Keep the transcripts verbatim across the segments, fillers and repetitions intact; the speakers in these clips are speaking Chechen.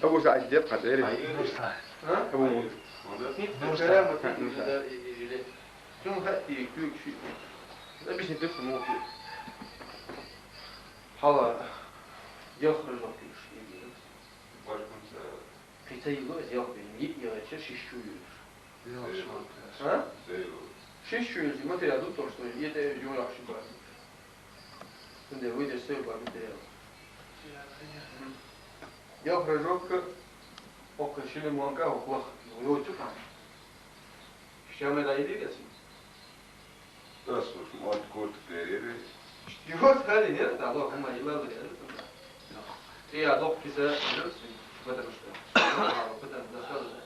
Абу СаӀид дед хьан цӀерий? А? Абу Муса. Нурса. Нурса. Цун хаттий, куьг ши. Объяснить дирца муха. Хьала. Яххьа жо кхиш. Кхин ца йилла иза ялх бен, йиъ яхача шиш чу юлуш. А? Шиш чу юлуш, материал ду то, что это юлуш ши бар. Цундела вай деш сай бар материал. Ялх рожок, окко шили муанка, окко лах. Йо, чу там. Сейчас мы дойдем, я сим. Ас уж мод курт переве. Его сказали, нет? Алло, хумма, ила, ила, ила. Ты, а, док, киса, потому что. Потому что.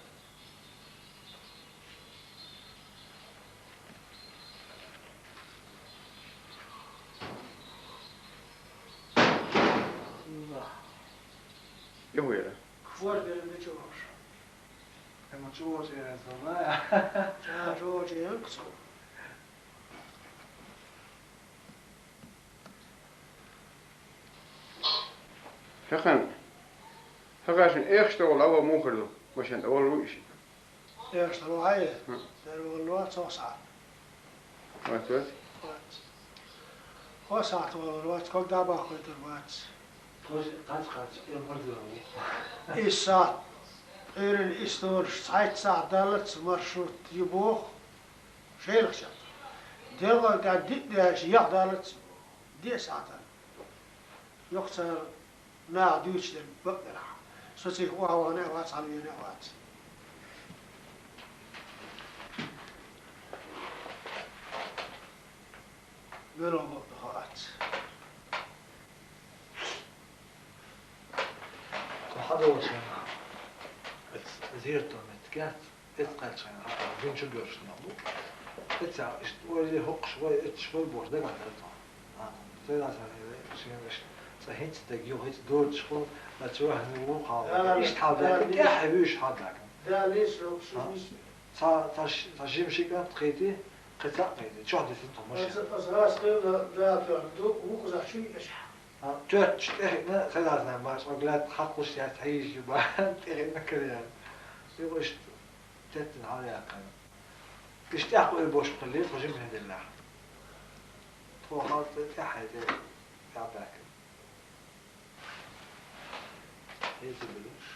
Юху яра. Кхор берем де чуваш. Ама чуваш яра, зона. Ча, чуваш яра, ксо. ХӀокхуьнан, хӀокхуьнан эхаш тӀе волу лаво мухар ду, машен тӀе волу вуй шиъ? Эхаш тӀе волу хьай? ХӀун. Дера волу вац хӀокху сахьт. Вац, вац? Вац. ХӀокху сахьт волу вац, ког дӀа баккхуьйтур вац. Кхач, кхач, кхач, я мардур ву. Исс сахьт, Ӏуьйранна исс долуш, цхьайтта сахьт даллалц маршрут ю боху. Шайрахча. ДелгӀал тӀехь диъ деш, яхь даллалц диъ сахьтана. Йоккха цара наха дуьйцуш дерг бакъдерахь. Со цига охьа вахана а вац, хьалавеана а вац. Вуьрхьа бакъ ду хаьац. Кху хьадолчарна, эц зерто меттигехь, эц кхаьччарна хьакъ, гин чу боьршна ма бу. Эца иштта ойла хӀокхуш вай, эцаш вай бохуш дагахь дара тхо. А, церан санна шен иштта цкъа хӀинца дерг ю, хӀинца доцуш хӀу, а, цу ваьхьна ву хьал. Иштта хьал даьккхина, тӀаьхьа вуьйш хьал даьккхина. Цхьа, цхьа ш-, цхьа жима ши кӀант кхийти, кхин цхьаъ кхийти, чохь дисина тхо машина. Аса, аса гӀаз хилла, да, тоьхна ду, вукхузахь чу йиъчахь. А, тоьттуш тӀехиъна, сан дас нах баш, ма глад хьакхуш яц, хьийжа ю бан, тӀехиъна караяьлла. Юкъа иштта теттина хьалаяьккхина. Иштта тӀехь кхуьур бош хилли, тхо жима хӀинделлехь. Тхо хьалца тӀехь хьайде, тӀехь баьккхина. ХӀинца белуш.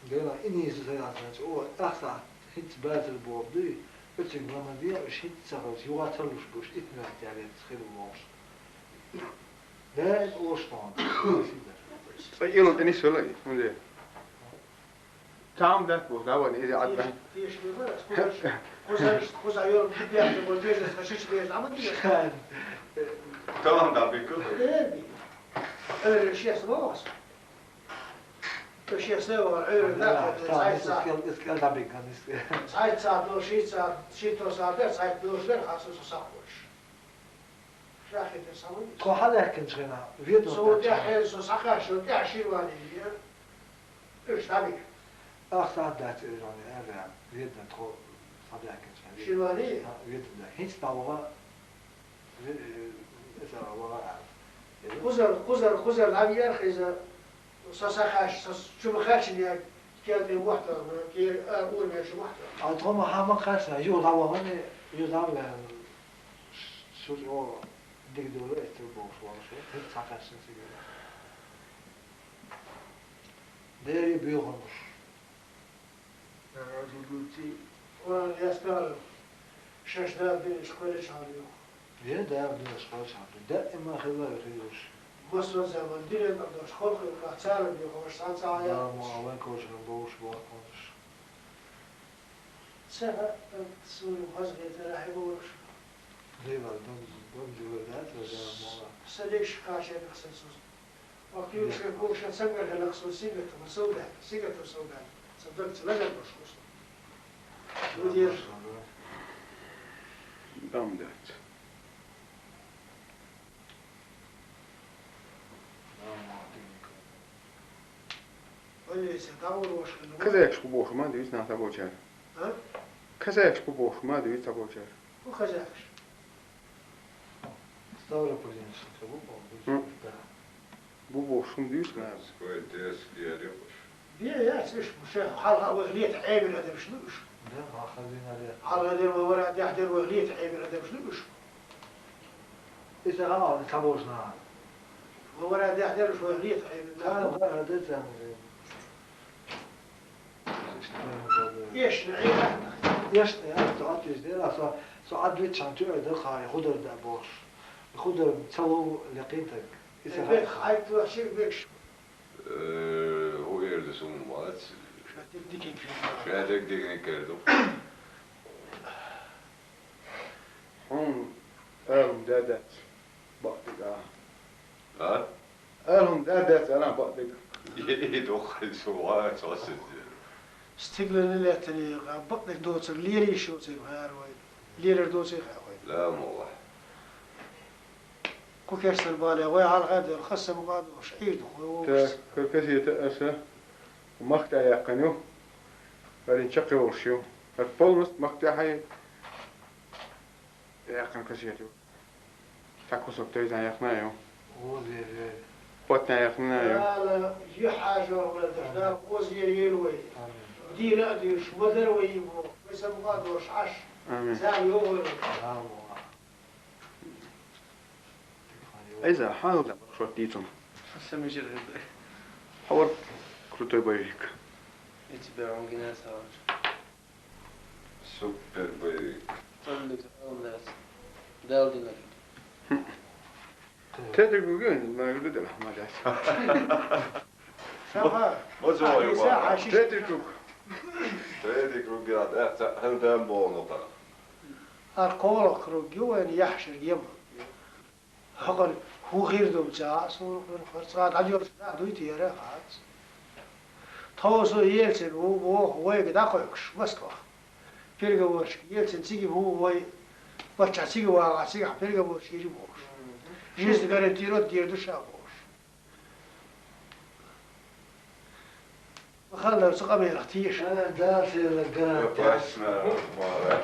Гайна, и нийса сай хьаьжначу, о, ахьа сахьт хӀинца бацар боху дуй, оьцуьнга ма-ма де, уьш хӀинца ца хилча, юха тарлуш бу уьш, итт минот яллалц хир бу бохуш. Даим олуш тхуна. Цкъа ийлалла тӀе нисвелла и, хӀунда? Там дац боху, да, вайн иза Ӏад бан. Теш, теш ме бара, кхуза, кхуза, кхуза йолу бехке бо деза, ца шиш деза, а ма деза. Талам да беккал. Э, би. Э, шех ма вас. Э, шех се вар, э, да, цхьайтта сахьт. Цхьайтта сахьт долуш, шийтта сахьт, шийтта сахьт дер, цхьайтта долуш дер, хьан со сахьт волуш. Ша хетар сан вуй? Тхо хьалаьхкинчу хенахь, ведомство. Со тӀаьхье, со схьакхаьчча, тӀаьхьа ширвани веа, уьш дӀабига. Ах сахьт дац эр вани, аьлла, ведомство тхо схьабаьхкинчу хенахь. Ширвани? А, ведомство. ХӀинца дӀаваха, ве-, э, эца ваха аьлла. Кхузар, кхузар, кхузар дӀавиарх иза. Со схьакхаьчча, со чу ма кхаьчна, я кел тӀе вахтар, ке-, а, ур вешан вахтар. А тхо ма хьа ма кхаьчна, юха дӀавахана, юха дӀавахана, ш-, шу чӀогӀа дика долу эцар бохуш волуш ву, хӀинца схьакхаьчна цига. Дера боьхамаш. Ван ястал, шаш да динаш кхоьличхьана юха. Е да динаш кхоьличхьана, даима хила хилуш. Массо заман динан а дош, халкъ юкъа цара бехош, цхьаьна цхьа а яхаш. Ма вайн кочара бовш бохконаш. Ца хаьа, суна хаза хетара хье бовш. Дела, дам, дам дила да, ца да, ма. Са леш кхача бехсан суза. Охьа куьйгаш вуьгуш, цамгар хиларх суна сингаттаман сов даьлла, сингаттам сов даьлла, сан дагца лазар болуш ву со. Мудир. Дам дац. Валлеца, дӀагӀур ваша хилла. Казахаш бу бохуш ма дуьйцу нах ца болчара. А? Казахаш бу бохуш ма дуьйцу ца болчара. Ху казахаш? Ставропольский ца бу, по-моему, да. Бу бохуш хӀума дуьйцу нах. Скойтес лерихуш. Бе яц уьш, ше хьалха вай лета Ӏемина адамаш ду уьш. Бе, хьалха дина лета. Хьалха дина вай вара дехьа дина вай лета Ӏемина адамаш ду уьш. Иза гӀа ца божна. Вай вара дехьа дина уьш вай лета Ӏемина. Ха, ха, ха, ха, ха. Эшна, эшна. Эшна, я, то ответ дера, со, со ответ чан ту да хай, худар да бохуш. Худар цало лекин так. Иза хай. Ай, то шик бекш. Э, хӀу эр ду суна вац. Ша дик дикин кер. Ша дик дикин кер ду. Хьуна ала хӀума дац, бакъдерг а. А? Ала хӀума дац, ала бакъдерг. Е, е, дохай со вац, аса. Стиглана леттани, бакъдерг доцург лерийш йоцург хьара вай. Лерар доций хьа вай. Ла, молла. Кху керстан бале вай хьалха дер, хасса букъа дош, Ӏийр ду хой вовшас. Та, кар кассета аса мах тӀа яьккхина ю. Барин чаккхе волуш ю. ХӀара полностью мах тӀа хьай яьккхина кассета ю. Цхьа кусок тайзан яьккхина ю. Оза еза. Хотна яьккхина ю. Дала юхьажа вала даш, Дала оза еза вай. Амин. Дийна а дуьйш, ма дара вай йиго, вай са букъа дош Ӏаш. Амин. Зама йогӀу вай. Амин. Айза, хьан хӀалда шот дийцун? Хьасан мижир хӀалда. Хьавар крутой боевик. Эти бе он гина савач. Супер боевик. Цаллик алмас. Дал динар. Тетик бугин, ма юрду дел хамадас. Сама. Мо зо ю ба. Третий круг. Третий круг я, да, ца, хӀан дам болну ка. Ар кхоалгӀа круг ю вайн яхьшар ема. ХӀокхуьнан хӀун хир ду ца а, суна хӀун харцахьа дӀадоьлхуш дӀа дуй те яра хац. Тховса Ельцин ву боху вайга дӀакхойкуш Москвах. Переговорщик Ельцин цига ву вай, паччахь цига вагӀа, цигахь переговорщик йири бохуш. Жизнь гарантировать дийр ду ша бохуш. Ма ханна цу къамелах тийша. Ана дацела гарантия. Опасно, мара.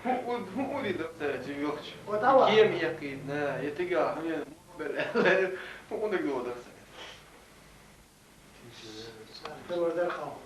ХӀун у-, хӀун уди дацара жимёхч? Вот ава. Кем якидна, я тига, хӀун я, мохбер, хӀун уди дацара? Первордар хау.